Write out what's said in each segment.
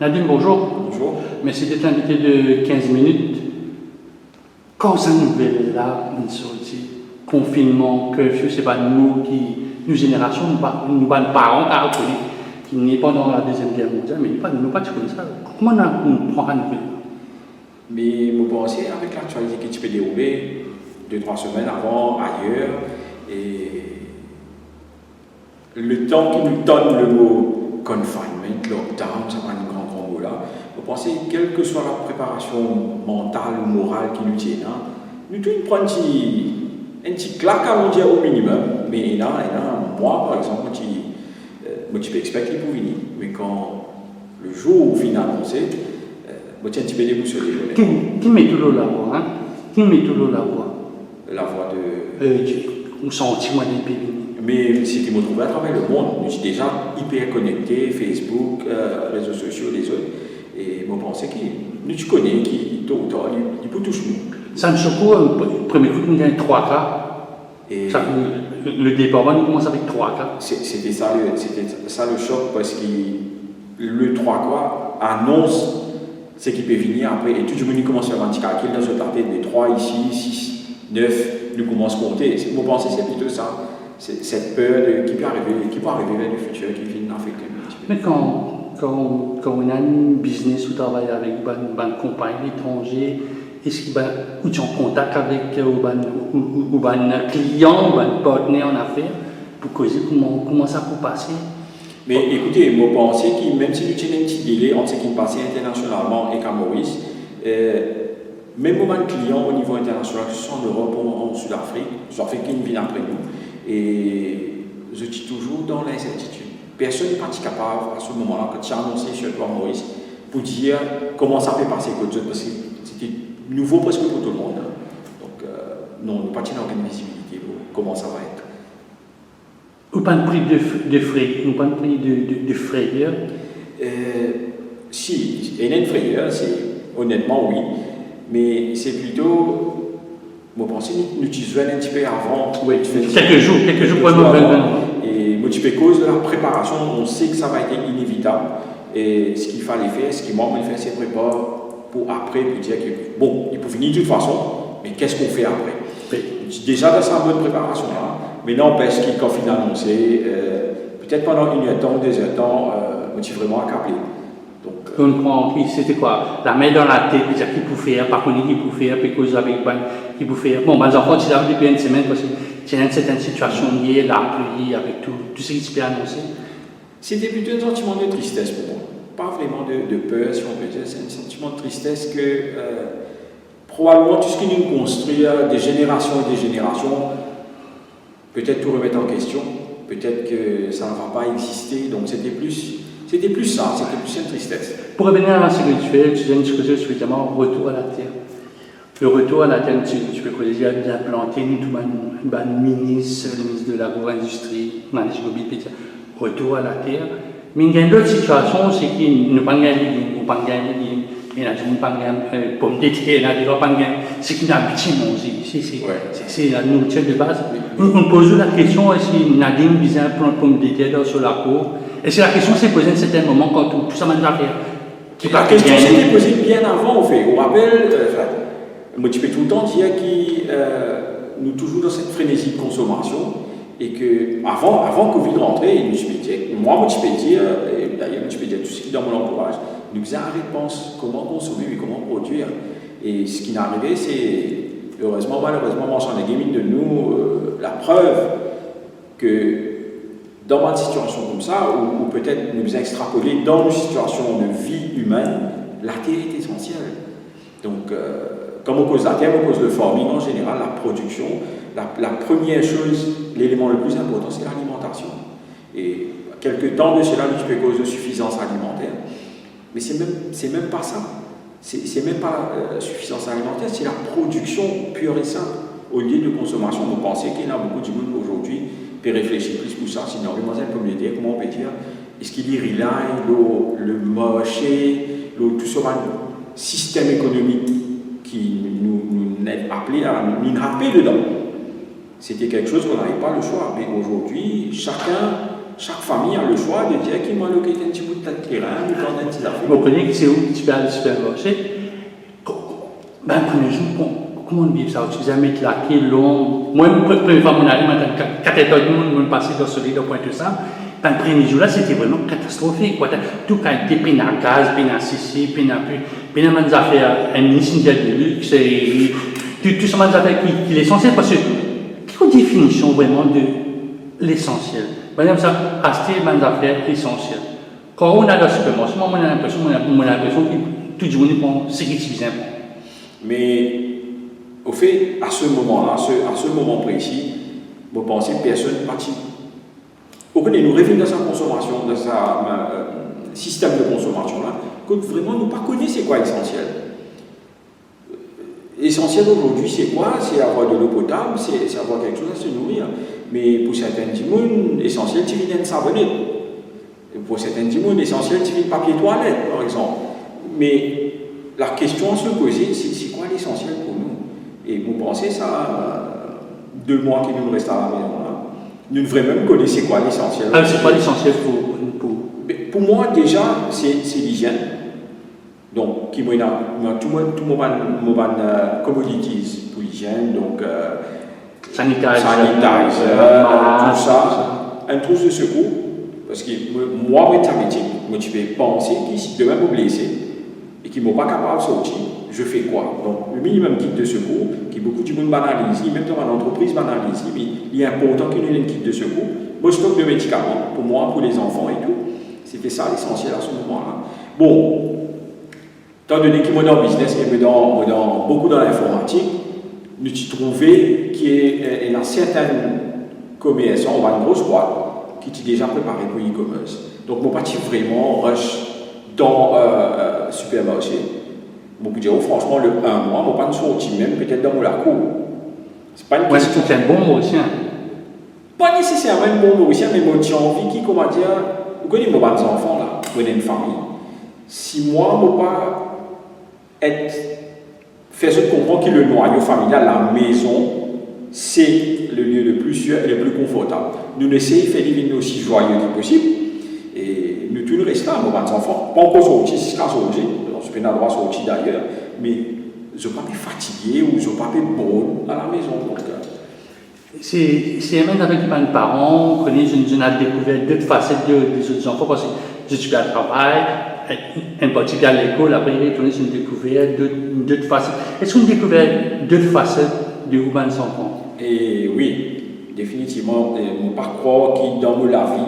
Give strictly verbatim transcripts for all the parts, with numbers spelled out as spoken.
Nadim, bonzour. Bonzour. Mersi d'être l'invité de quinze minutes. Kan sa nouvel la inn sorti, konfinnman, curfew, se bann mo ki nou zenerasion, nou pa, nou bann paran kapav kone, ki ne pandan la Deziem Ger Mondial, me nou pa, nou pa ti konn sa. Kouma nou, nou pran sa nouvel la? Me mo panse avek laktialite ki ti pe deroule de trwa semenn avan, ayer, e letan ki nou tann lemo confinement, lockdown, sa bann gran, gran mo la, mo panse, kelseswa lapreparasion mantal ou moral ki nou ti ena, nou tou inn pran enn ti, enn ti klak, alon dir, o minimem, me ena, ena, mwa, par exanp, mo ti, eh, mo ti pe expek li pou vini, me kan lezour finn anonse, eh, mo ti enn tipe debousole. Ki, ki met ou lor lavwa, hein? Ki met ou lor lavwa? Lavwa de... Eh, ti, ou santi mwa li pe vini. Me se ki mo trouve atraver lemond, nou ti deza iper konekte, Facebook, eh, rezo sosio, lezot. E mo panse ki nou ti kone ki to ou tar li, li pou tous nou. Sa inn sek ou, eh, pre-, premie kou nou gagn trwa ka. E sa, le, le depar, nou koumans avek trwa ka. Se, se te sa le, se te sa le sok, parski le trwa ka anons seki pe vini apre, e tou dimoun inn koumans fer bann ti kalkil dan zot latet, de trwa isi, sis, nef, nou koumans konte. Se, mo panse se plito sa, se, set per de ki pe arive, ki pou arive dan lefitir ki vinn afekte nou. Me kan, kan, kan ou ena enn biznes, ou travay avek bann, bann konpagni etranze, eski bann, ou ti an kontak avek, eh, ou bann, ou, ou, ou bann klian, ou bann partner an afer, pou koze kouma, kouma sa pou pase? Me ekoute, mo panse ki mem si nou ti ena enn ti dele ant seki pase internasionalman ek a Moris, eh, mem mo bann klian o nivo internasional, ke se swa an Erop ou an Sidafrik, Sidafrik ki vinn apre nou, e zot ti touzour dan linsertitid. Personn pa ti kapav, a se moman la, kan ti anonse sirtou a Moris, pou dir kouma sa pe pase kot zot, parski se ti nouvo preske pou tou lemonn, hein. Donk, eh, non, nou pa ti ena okenn vizibilite lor kouma sa va et. Ou pa'nn pri de, de fre-, ou pa'nn pri de, de, de freyer? Eh, si, ena enn freyer, se, onetman, wi. Me se plito, mo panse nou, nou ti zwenn enn tipe avan. Wi, kelke zour, kelke zour pou nou zwenn. E mo ti pe koz de lapreparasion, on sait que ça va être inévitable. E seki fale fer, seki mwa mo fer, se prepar pou apre, pou dir ke, bon, li pou vini de tout fason, me qu'est-ce qu'on fait après? Wi. Deza dan sa mod preparasion la, me nanpes ki kan finn anonse, eh, petet pandan enn er tan ou de er tan, eh, mo ti vreman akable. Donk, eh, ou pran, ki, se te kwa? Lame dan latet, dir ki pou fer, pa kone ki pou fer, pe koz avek bann ki pou fer. Bon, bann zanfan ti la depi enn semenn, parski ti ena enn sertenn sitiasion lie, lapli, avek tou, tou seki ti pe anonse. Se te plito enn santiman de tristes pou mwa. Pa vreman de, de per, si on peut dire. Se enn santiman de tristes ke, eh, probableman tou seki nou konstrir de zenerasion e de zenerasion, petet tou remet an kestion, petet ke sa ne va pas exister. Donk, se te plis, se te plis sa, se te plis enn tristes. Pou revenir a seki ou ti fer, ti dir enn ti koze, ti pe dir mwa, retour à la terre. Le retour à la terre, ti, ti pe koze, ti bien plante, nou tou bann, bann minis, le minis de lagro-indistri, Maryse Gobie, pe dir, retour à la terre. Me inn gagn lot sitiasion, seki nou pa'nn gagn legim, ou pa'nn gagn legim, ena dimoun pa'nn gagn, eh, pomdeter, ena dimoun pa'nn gagn seki nou abitie manze, se, se, wi, se, se la nourriture de base. Wi. Nou, nou poz ou lakestion, eski Nadim bizin plant pomdeter dan so lakour? Eski lakestion se poze enn sertenn moman kan tou, tou sa bann zafer ki pa... Lakestion ti ete poze bien avan, anfet. Ou rapel, eh, anfin, mo ti pe toultan dir ki, eh, nou touzour dan set frenezi de konsomasion, e ke avan, avan Covid rantre, nou ti pe dir, mwa, mo ti pe dir, e dayer, mo ti pe dir tou seki dan mo lantouraz, nou bizin aret pans kouma konsome, me kouma prodwir. E seki inn arive, se, erezman, malerezman, marsan legim inn donn nou, eh, laprev ke dan bann sitiasion koumsa, ou, ou petet nou bizin extrapole dan nou sitiasion de vi imenn, later est essentielle. Donk, eh, kan mo koz later, mo koz le farming an zeneral, laprodiksion. La, la première chose, leleman le pli inportan, se lalimantasion. E kelke tan de sela, nou ti pe koz de sifizans alimanter. Me se mem, se mem pa sa. Se, se mem pa, eh, sifizans alimanter, se laprodiksion pur e sinp, olie de konsomasion. Mo panse ki ena boukou dimoun azordi pe reflesi plis pou sa. Si nou anvi manz enn pomdeter, kouma ou pe dir, eski li rely lor le marse, lor tou sa bann sistem ekonomik ki nou, nou, nou inn aple a, nou, nou inn hape dedan? C'était quelque chose qu'on n'avait pas le choix. Mais aujourd'hui, chacun Chaque famille a le choix de dire ki mo al okipe enn ti bout terin, mo plant enn ti zafer. Mo kone ki se ou ki ti pe al sipermarse. Ko-, ko-, bann premie zour, ko-, kouma ou viv sa? Ou ti bizin met lake, long? Mwa, pre-, premie fwa mo ale, mo atann ka-, kat er tar dimoun, mo pase dan soley, dan Pointe-aux-Sables. Bann premie zour la, se ti vreman katastrofik, kwa. Tou kalite, pena gaz, pena sesi, pena pi-, pena bann zafer, enn, ni sinizer de lix, e tou, tou sa bann zafer ki, ki lesansiel, parski ki ou definision vreman de lesansiel? Par exanp, sa, aste bann zafer lesansiel. Kan ou al dan sipermarse, mwa, mo ena linpresion, mo ena, mo ena linpresion ki tou dimoun inn pran seki ti bizin pran. Me, ofe, a se moman la, a se, a se moman presi, mo panse personn pa ti, ou kone, nou revinn dan sa konsomasion, dan sa, euh, sistem de konsomasion la, kot vreman nou pa kone se kwa lesansiel. Lesansiel ozordi, se kwa? Se avoir delo potab, se, se avoir kiksoz a se nourir. Me pou sertin dimoun, lesansiel ti vinn enn sabonet. Pou sertin dimoun, lesansiel ti vinn papie twalet, par exanp. Me lakestion a se poze, se, se kwa lesansiel pou nou? E mo panse sa, de mwa ki nou res alamezon la, nou vremem kone se kwa lesansiel. Ah, se kwa lesansiel pou, pou... Be, pou mwa, deza, se, se lizienn. Donk, ki mo ena, mo ena tou mo, tou mo bann, mo bann, euh, commodities pou lizienn, donk, euh, sanitizer, sanitizer, euh, mask, tousa, tousa. Enn trousse de secours, parski mo, mwa, mo ti diabetik, mo ti pe panse ki si demin mo blese e ki mo pa kapav sorti, je fais quoi? Donk, le minimum kit de secours, ki boukou dimoun banaliz li, mem dan bann antrepriz banaliz li, me li inportan ki nou ena enn kit de secours, mo stok de medikaman pou mwa, pou lezanfan e tou. Sete sa lesansiel a se moman la. Bon, Etan done ki mo dan biznes e mo dan, mo dan boukou dan linformatik, nou ti trouve ki, eh, ena sertin komersan, bann gro bwat, ki ti deza prepare pou e-commerce. Donk, mo pa ti vreman rush dan, eh, eh, sipermarse. Mo pou dir ou fransman, le enn mwa, mo pa'nn sorti mem petet dan mo lakour. Se pa enn... Wi, kestion. Ou ti enn bon Morisien. Pa neseserman enn bon Morisien, me mo ti anvi ki, kouma dir, ou kone mo bann zanfan la, mo ena enn fami. Si mwa, mo pa et fer zot konpran ki le nwayo familial, lamezon, se le lie le pli sir e le pli konfortab. Nou'nn esey fer li vinn osi zwaye ki posib. E nou tou nou res la, mo bann zanfan, pa ankor sorti ziska zordi, zot pena drwa sorti dayer, me zot pa pe fatige ou zot pa pe bored alamezon. Donk, eh, Se, se mem avek bann paran, ou kone, zot, zot ena dekouver dot faset de, de zot zanfan, parski zot ti pe al travay, enn parti pe al lekol, apre li retourne, zot inn dekouver dot, dot faset. Eski ou inn dekouver dot faset de ou bann zanfan? E wi, definitivman, e mo pa krwar ki dan mo lavi,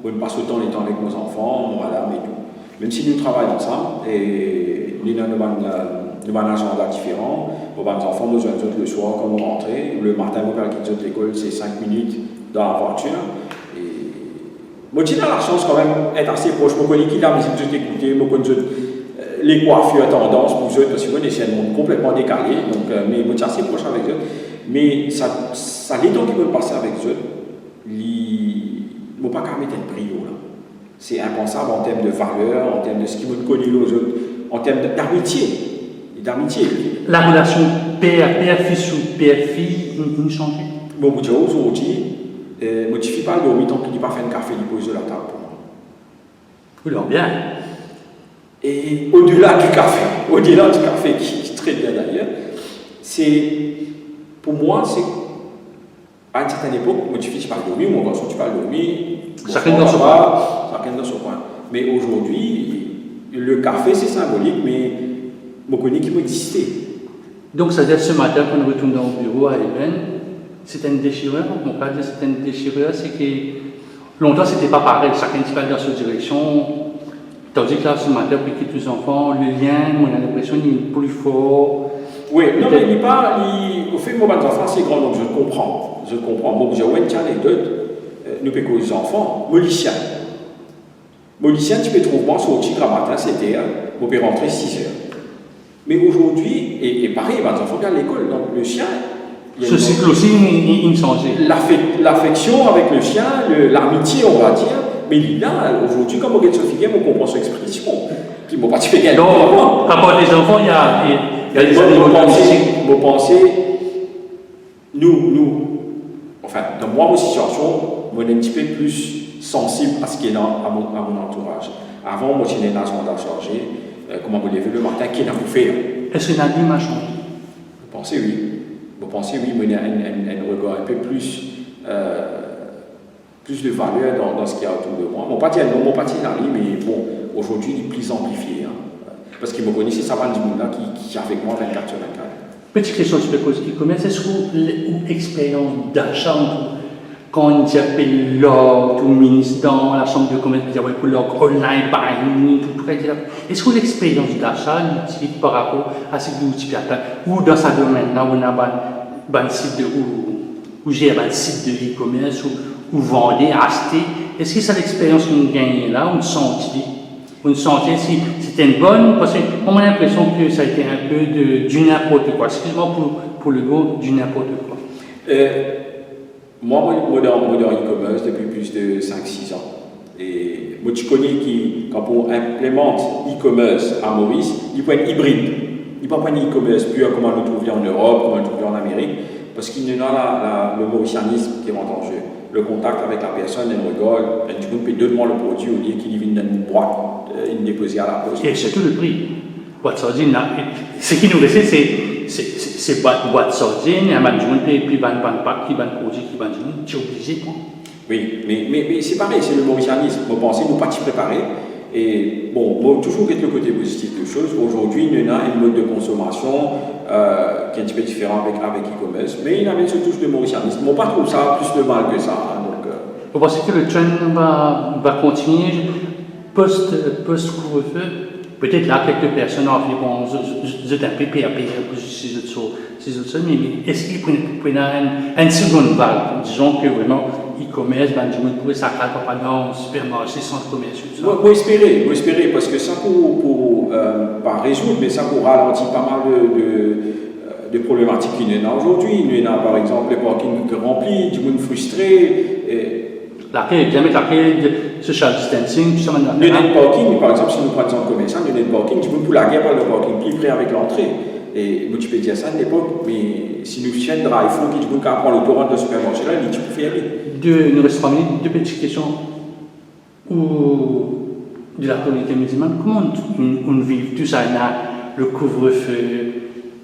mo inn pas otan letan avek mo zanfan, mo madam e tou. Mem si nou travay ansam, e nou ena nou bann, eh, nou bann azanda diferan, mo bann zanfan, mo zwenn zot leswar kan mo rantre, lematin, mo pe al kit zot lekol, se sink minit dan lavwatir. E mo ti ena lasans kanmem et ase pros, mo kone ki lamizik zot ekoute, mo konn zot, eh, lekwafir, tandans pou zot, parski mo ena enn mond konpletman dekale, donk, eh, me mo ti ase pros avek zot. Me sa, sa letan ki mo pase avek zot, li, mo pa kapav met enn pri lor la. Se inpansab an term de valer, an term de seki mo kone lor zot, an term de, damitie. Damitie. Larelasion per, per fis ou per fi, inn, inn sanze? Bon, mo dir ou zordi, eh, mo tifi pa al dormi tan ki li pa fer enn kafe, li poz lor latab pou mwa. Ou dan bien. E odela di kafe, odela di kafe ki, ki tre bien dayer, se, pou mwa, se A enn sertin epok, mo tifi ti pa al dormi, mo garson ti pa al dormi. Sakenn dan so kwin. Sakenn dan so kwin. Me ozordi, le kafe, se sinbolik, me mo kone ki mo existe. Donk, savedir, se matin, kan nou retourn dan biro a Eben, se enn desirer, mo kapav dir se enn desirer, se ki lontan, se ti pa parey, sakenn ti pe al dan so direksion, Tandis ki la, se matin, pou kit ou zanfan, le lien, mo ena linpresion li pli for. Wi, non, me li pa, li, anfet, mo bann zanfan ase gran, donk zot konpran. Zot konpran. Bon, mo dir ou enn ti anekdot, eh, nou pe koz zanfan. Mo lisien. Mo lisien ti pe trouv mwa sorti gramatin set er, mo pe rantre sis er. Me ozordi, e, e parey, bann zanfan pe al lekol, donk le sien, li ena... So sirkl osi, li, li, li sanze. Lafek-, lafeksion avek le sien, le, lamitie, on va dire, me li la, ozordi, kan mo get so figir, mo konpran so expresion, ki mo pa ti pe gagn. Donk, apar lezanfan, ena, ena, ena... Mo, mo panse, mo panse, nou, nou, anfin, dan mwa, mo sitiasion, mo ena enn tipe plis sansib a seki ena a mo, a mo antouraz. Avan, mo ti ena enn azanda sarze, eh, kouma mo leve lematin, ki ena pou fer. Eski ena limaz sanze? Mo panse wi. Mo panse wi, mo ena enn, enn, enn regar enpe plis, eh, plis de valer dan, dan seki otour de mwa. Mo pa dir non, mo pa ti ena li, me bon, azordi li pli anplifie, hein. Parski mo kone se sa bann dimoun la ki, ki avek mwa vennkat sir vennkat. Peti kestion ti pe poze, e-commerce, eski ou, ou experience d'achat, ou, kan ou ti apel large, ou minis dan la Chambre de Commerce, ou dir, wi, pou large online buying, tou pre, eski ou experience d'achat, li ti par rapor a seki ou ti pe atann, ou dan sa domenn la, ou ena bann, bann sit de, ou, ou zer bann sit de e-commerce, ou, ou vande, aste, eski sa lexperyans ki ou gagne la, ou santi li, ou santi si, si ti enn bonn, parski mwa, mo linpresion ki sa ete enpe de, du n'importe quoi. Excuse-moi pour, pour le mot, du n'importe quoi. Eh, mwa, mo, mo dan, mo dan e-commerce depi plis de sink, sis an. E mo ti kone ki, kan pou inplimant e-commerce a Moris, li pou enn ibrid. Li pa pou enn e-commerce pir kouma nou trouv li an Erop, kouma nou trouv li an Amerik, parski nou ena la, la, le mauricianisme ki rant an ze. Le kontak avek lapersonn, enn regar, enn dimoun pe donn mwa le prodwi olie ki li vinn dan enn bwat, eh, inn depoze a lapos. E sirtou le pri. Bwat sardinn la, seki nou reste, se, se, se, se bwat, bwat sardinn, e bann dimoun pe, pe vann bann pak, ki bann prodwi, ki bann dimoun, ti oblize pran. Wi, me, me, me se parey, se le mauricianisme. Mo panse nou pa ti prepare. E bon, mo touzour get le kote pozitif de soz. Azordi, nou ena enn mod de konsomasion, eh, ki enn tipe diferan avek, avek e-commerce. Me ena enn sort de mauricianisme. Mo pa trouv sa plis de mal ki sa, hein, donk, eh. Vous pensez que le trend va, va continuer post, post couvre-feu? Petet la, kelke personn anvi, bon, zot, zot, zot enpe pe, pe, pe, si zot sort, si zot sort, me, me eski pou, pou ena enn, enn segonn vag, dizon ki vreman e-commerce, bann dimoun pou sakaz, pa, pa dan sipermarse, sant komersial, tousa? Mo, mo espere, mo espere, parski sa pou, pou, eh, pa rezoud, me sa pou ralanti pa mal de, de, eh, de problematik ki nou ena azordi. Nou ena, par exanp, le parking ki ranpli, dimoun fristre, e Lakel, bien met lakel, social distancing, tou sa bann zafer la. Nou ena enn parking, par exanp, si nou pran lexanp komersial, nou ena enn parking, dimoun pou lager, pa le parking pli pre avek lantre. E mo ti pe dir sa enn lepok, me si nou fer enn drive-thru, ki dimoun kapav pran loto, rant dan sipermarse la, li ti pou ferme. De, nou res trwa minit, de peti kestion. Ou de la kominite mizilman, kouma ou, ou, ou viv tou sa, ena le couvre-feu,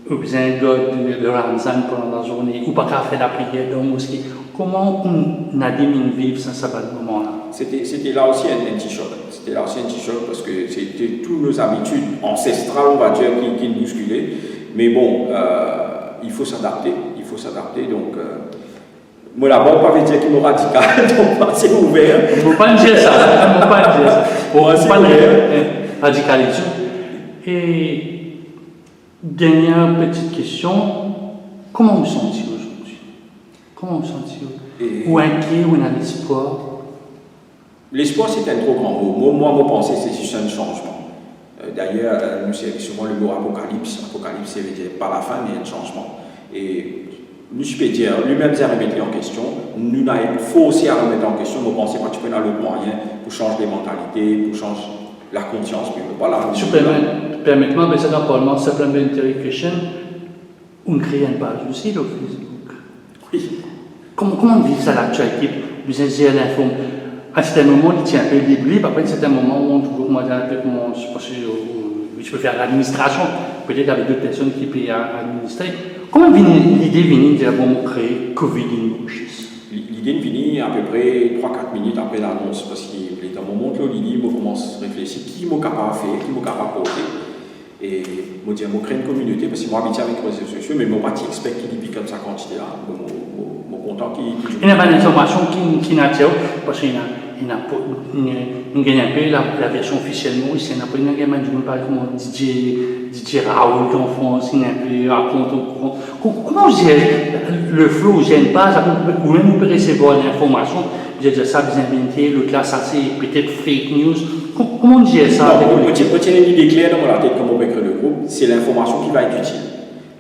ou bizin gard le, le Ramzan pandan lazourne, ou pa kapav fer lapriyer dan moske. Kouma ou, Nadim, inn viv sa, sa bann moman la? Sete, sete la osi enn, enn ti sok. Sete la osi enn ti sok parski sete tou nos abitid ansestral, on va dire, ki, ki bouskile. Me bon, eh, il faut s'adapter, il faut s'adapter, donk, eh, mo labarb pa ve dir ki mo radikal, donk mo ase ouver. Mo pa'nn dir sa, mo pa'nn dir sa. Mo ase ouver. Radikal ditou. E dernie peti kestion, kouma ou santi ou azordi? Kouma ou santi ou? E ou inkiet, ou ena lespwar? Lespwar, se enn tro gran mo. Mo, mwa, mo panse se zis enn sanzman. Eh, dayer, eh, nou servi souvan le mo apokalips. Apokalips, sa ve dir pa lafin, me enn sanzman. E nou ti pe dir, limem bizin remet li an kestion, nou ena forse a remet an kestion, mo panse pa ti pou ena lot mwayin pou sanz lemantalite, pou sanz lakonsians, me mo pa la. Si ou permet, permet mwa, me sa dan parlman, sinpleman enn ti question. Ou kree enn paz osi lor Facebook. Wi. Kouma, kouma ou viv sa, laktialite, bizin zer linfo? A sertin moman, li ti enpe lib, lib, apre sertin moman, ou trouv kouma dir enpe kouma, parski, euh, ou ti pe fer ladministrasion, petet ena dot personn ki pe a-, administre. Kouma vini, lide vini dir, bon, mo kree Covid in Mauritius? Li-, lide vini apepre trwa, kat minit apre lanons, parski letan mo mont lor lili, mo koumans reflesi, ki mo kapav fer, ki mo kapav porte. E mo dir, mo kree enn kominote, parski mo abitie avek rezo sosio, me mo pa ti expect ki li vinn koumsa kantite la. Mo, mo, mo, mo kontan ki, ki... Ena bann informasion ki, ki inn atir ou, parski ena, ena po-, ena, nou gagn enpe la, laversion ofisiel Moris, ena, apre nou gagn bann dimoun parey kouma Didier, Didier Raoult an Frans, ena enpe rakont, rakont. Ko-, kouma ou zer le flo, ou zer enn paz, apre, ou mem ou pe resevwar linformasion, bizin dir sa, bizin invente, lot la, sa se petet fake news. Ko-, kouma ou zer sa? Non, mo, mo ti, mo ti ena enn lide kler dan mo latet kan mo pe kree le group, se linformasion ki va et itil.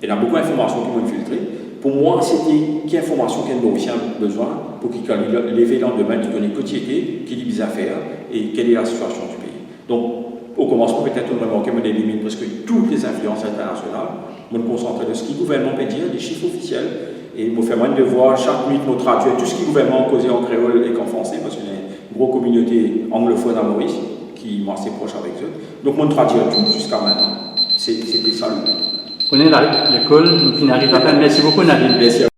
Ena boukou linformasion ki mo'nn filtre. Pou mwa, se ki, ki linformasion ki enn Morisien bizin pou ki kan li le-, leve landime, li kone kot li ete, ki li bizin fer, e quelle est la situation du pays. Donk, o koumansman, petet ou'nn remarke, mo'nn elimin preske tou bann linflians internasional. Mo'nn konsantre lor seki gouvernman pe dir, le sif ofisiel, e mo fer mwa enn devwar, sak minit mo tradwir tou seki gouvernman koze an kreol ek an franse, parski gro kominote anglofone a Moris, ki mo ase pros avek zot. Donk, mo tradir tou ziska mintnan. Se, se te sa le. Kouma lekol, nou finn ariv lafin. Mersi boukou, Navin. Mersi a